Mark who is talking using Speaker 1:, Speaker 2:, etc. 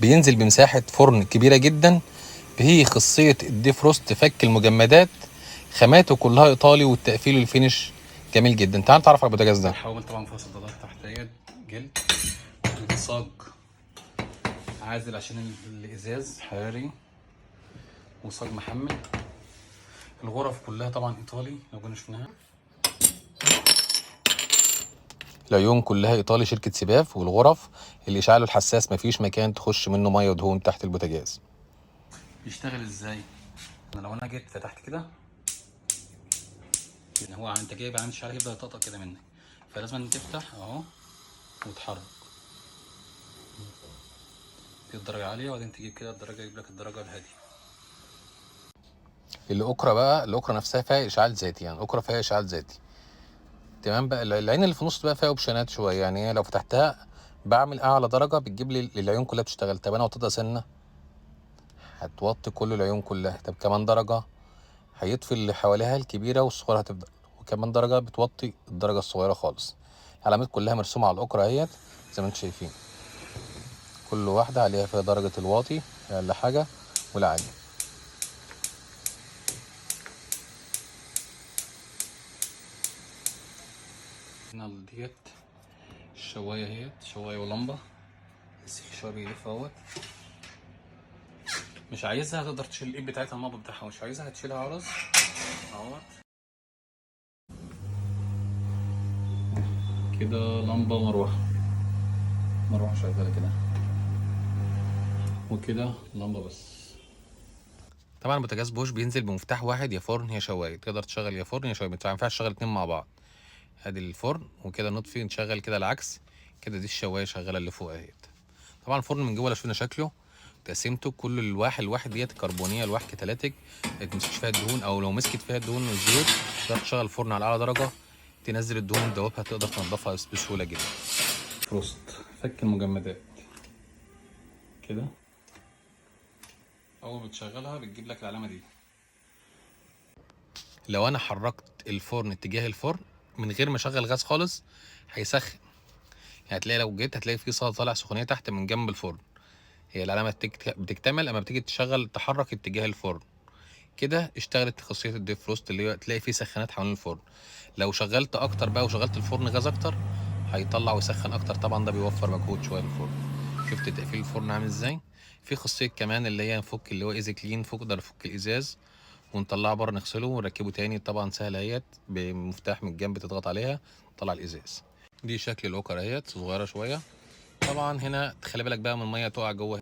Speaker 1: بينزل بمساحة فرن كبيرة جدا، به خاصية ال defrost فك المجمدات، خاماته كلها ايطالي والتقفيل وال finish جميل جدا. تعال تعرف على البوتاجاز ده.
Speaker 2: الحوامل طبعا فيها صدادات تحت اهي، جلد ودي صاج عازل عشان الازاز حراري، وصاج محمل. الغرف كلها طبعا ايطالي لو جينا شفناها.
Speaker 1: العيون كلها ايطالي شركة سباف، والغرف الاشعال الحساس مفيش مكان تخش منه مية ودهون تحت البوتاجاز.
Speaker 2: بيشتغل ازاي؟ انا لو انا جيت فتحت كده يعني هو انت جايب عامل شعر يفضل يطقطق كده منك، فلازم تفتح اهو وتحرك. دي الدرجة عالية، وبعدين تجيب كده الدرجة، يجيب لك الدرجة الهادية.
Speaker 1: الاكره بقى، الاكره نفسها فيها اشعال ذاتي، يعني الاكره فيها اشعال ذاتي. تمام بقى. العين اللي في النص بقى فيها اوبشنات شوية، يعني هي لو فتحتها بعمل اعلى درجه بتجيب لي العيون كلها بتشتغل. طب انا وطيتها سنة هتوطي كل العيون كلها. طب كمان درجه هيطفي اللي حواليها الكبيرة والصغيرة هتفضل، وكمان درجه بتوطي الدرجة الصغيرة خالص. العلامات كلها مرسومه على الاكره اهيت زي ما انتم شايفين، كل واحدة عليها فيها درجه الواطي اقل حاجة والعالي.
Speaker 2: هنا ديت الشوايه اهيت، شوايه ولمبه، السيخ الشوايه بيلف اهوت. مش عايزها تقدر تشيل الايد بتاعتها، المقبض بتاعها مش عايزها هتشيلها عرز اهوت كده. لمبة مروحة، مروحة شغالة كده، وكده لمبة بس.
Speaker 1: طبعا بوتاجاز بوش بينزل بمفتاح واحد، يا فرن يا شوايه، تقدر تشغل يا فرن يا شوايه، ما ينفعش تشغل اتنين مع بعض. ادي الفرن وكده نطفي نشغل كده العكس كده، دي الشوايه شغالة اللي فوق اهيت. طبعا الفرن من جوه لو شفنا شكله تقسيمته، كل الواح الواحد ديت كربونيه، الواح كتالاتيك ما تمسكش فيها الدهون، او لو مسكت فيها الدهون والزيوت تقدر تشغل الفرن على اعلى درجه تنزل الدهون تدوبها، تقدر تنضفها بسهولة جدا.
Speaker 2: frost فك المجمدات كده، اول ما تشغلها بتجيب لك العلامة دي.
Speaker 1: لو انا حركت الفرن اتجاه الفرن من غير ما اشغل غاز خالص هيسخن، يعني هتلاقي لو جيت هتلاقي في صدى طالع سخونيه تحت من جنب الفرن. هي العلامة بتكتمل اما بتيجي تشغل تحرك اتجاه الفرن كده. اشتغلت خاصية ال defrost اللي هي تلاقي فيه سخانات حوالين الفرن. لو شغلت اكتر بقى وشغلت الفرن غاز اكتر هيطلع ويسخن اكتر، طبعا ده بيوفر مجهود شوية في الفرن. شفت تقفيل الفرن عامل ازاي؟ في خاصية كمان اللي هي نفك اللي هو easy clean، فوق نقدر نفك الازاز ونطلعه بره نغسله ونركبه تاني، طبعا سهل اهيت بمفتاح من الجنب تضغط عليها طلع الازاز. دي شكل الاوكر اهيت صغيرة شوية. طبعا هنا تخلي بالك بقى من المية تقع جوه.